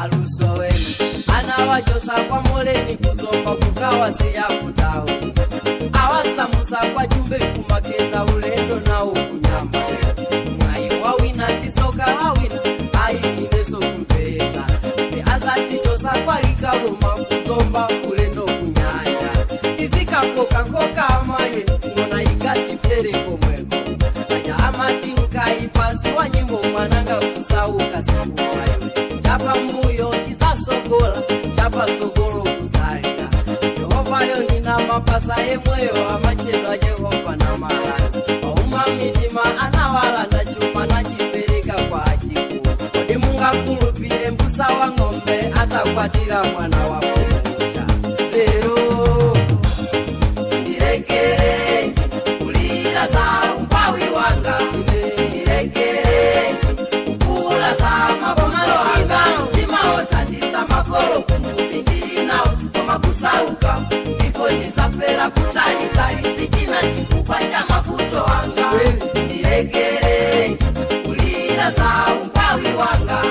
Aluso wenu anawachosa kwa moleni kuzomba kukawasiya kutawu awasamusa kwa chumbe kumaketa ulendo nawo kunyamba mwayi wawina ndisoka awina ayikineso kumpeza azatichosa kwalikaluma kuzomba ulendo kunyanja tizikakokankoka amaye ngona ikatipere komweko aja amati ukaipasi wa nyimbo mwananga kusauka sikupayo chapa mbuyo chisasogola chapa sogolo kusalira Yehovayo nina mapasa emweyo amachedwa Yehova na malani wauma mitima anawalanda chuma nachipereka kwa achiku kodi mungakulupire mbusa wa ng'ombe atakwatira mwana wa kucha lero ndirekerenji kulira za umpawi wanga ndirekerenji kukula za mavuto anga ndimaotandisa makolo kumuzi ndili nawo koma kusauka ndipo ndisafera kutalitali sichina chifukwa cha mavuto anga ndirekerenji kulira za umpawi wanga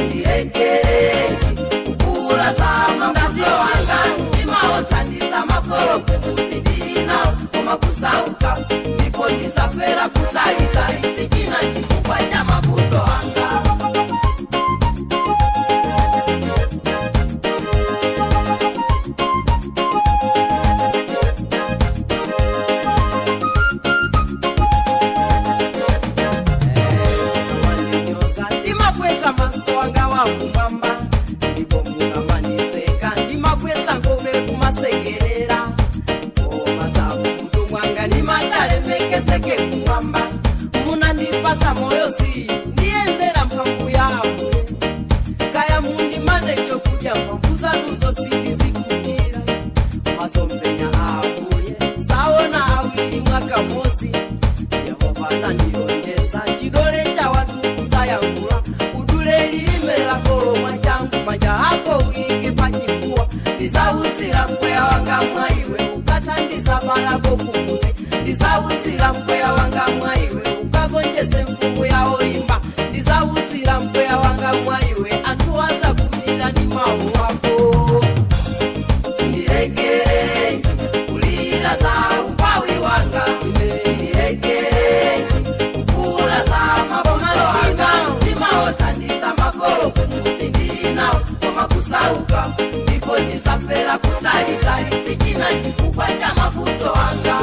ndirekerenji kukula za mavuto anga ndimaotandisa makolo kumuzi ndili nawo koma kusauka ndipo ndisafera kutalitali sichina chifukwa cha mavuto anga. Wandinyoza ndimakweza maso anga wakumwamba ndipo munamaniseka ndimakweza ngove kumasekerera koma za mutu mwanga ndimatalemekezeke kumwamba munandipasa moyo si ndiyendera mphamvu yawe kaya mundimane chokudya mphamvu zanuzo sindizikukira masompenya avuye saona awiri mwaka mozi Yehova nandilonjeza chidole cha wanthu kusayankhula udule lilime lako lomwe changu manja ako uyike pachifuwa ndizausira mpweya wanga mwa iwe ukathandiza palako kumuzi ndizausira mpweya wanga mwa iwe ukagonjese mfumu yawo imba ndizausira mpweya wanga mwa iwe anthu azakulira ndi mawu ako. Ndirekerenji kulira za umpawi wanga ndirekerenji kukula za mavuto anga ndimaotandisa makolo kumuzi ndili nawo koma kusauka ndipo ndisafera kutalitali sichina chifukwa cha mavuto anga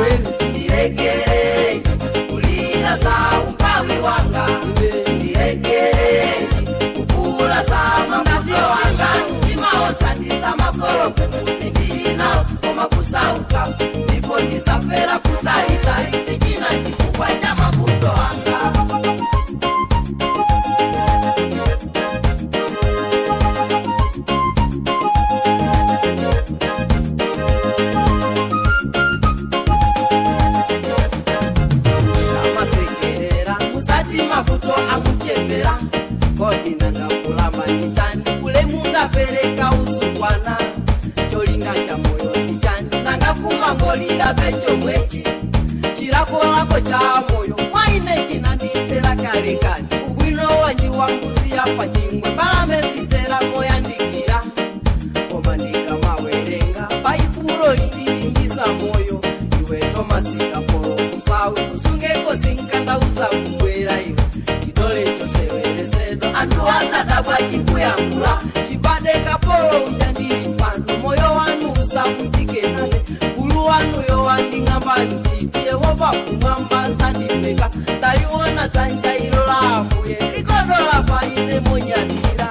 ndirekerenji kulira za umpawi wanga ndirekerenji kukula za mavuto anga ndimaotandisa makolo kumuzi ndili nawo koma kusauka ndipo ndisafera kutalitali sichina chifukwa cha mavuto anga. Amasekerera musati mavuto amuchepera kodi nangakulamba ndichani ulemu ndapereka usukwana cholinga cha moyo ndichani nangakumangolira pechomwechi chilakolako cha moyo mwaine chinanditera kalekale ubwino wanji wangusiya pachingwe mbalame sitera moyandikira koma ndikamawerenga baibulo lindilimbisa moyo iwe tomasikapolo mpawe kusungeko sinkandauza kubwera iwe chidole choseweresedwa anthu azadabwa chikuyankhula chibade kapolo uja ndili pano moyo wanu usakutike nane bulu wanuyo wanding'amba ntiti Yehova kumwamba sandipeka ndaliwona dzanja ilo la Ambuye likodola pa ine monyadira.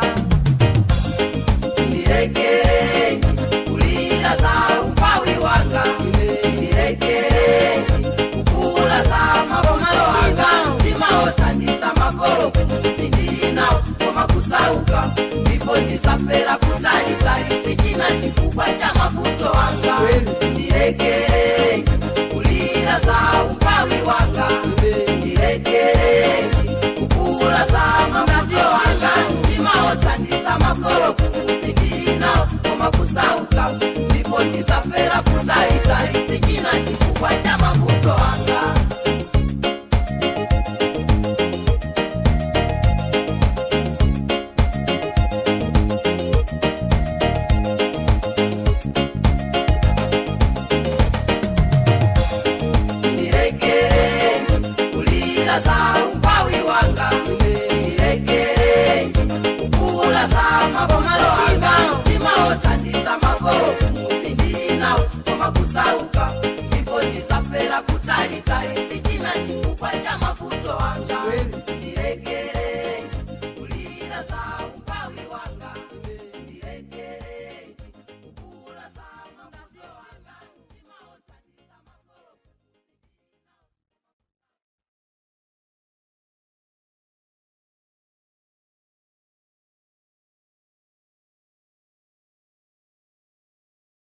Ndirekerenji kulira za umpawi wanga ndirekerenji kukula za mavuto anga ndimaotandisa makolo kumuzi ndili nawo koma kusauka ndipo ndisafera kutalitali sichina chifukwa cha mavuto anga ndirekerenji kulira za umpawi wanga ndirekerenji kukula za mavuto anga ndimaotandisa makolo kumuzi ndili nawo. Koma kusauka, ndipo ndisafera kutalitali sichina.